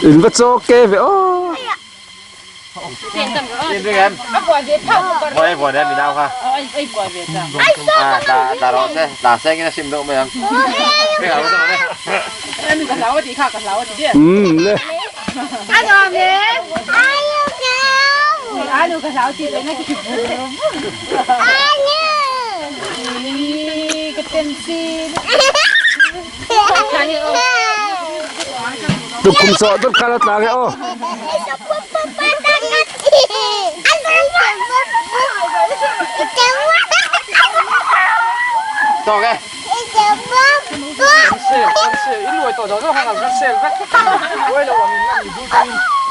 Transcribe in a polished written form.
In va chaw ke ve aw. Umm le. Tukhum sawh deuh kha la tlang e aw. Tawk e. Kan sel, kan sel. In luai tawh zawh zawh khan kan sel vek. Buai lo ang in la ni bul tangin.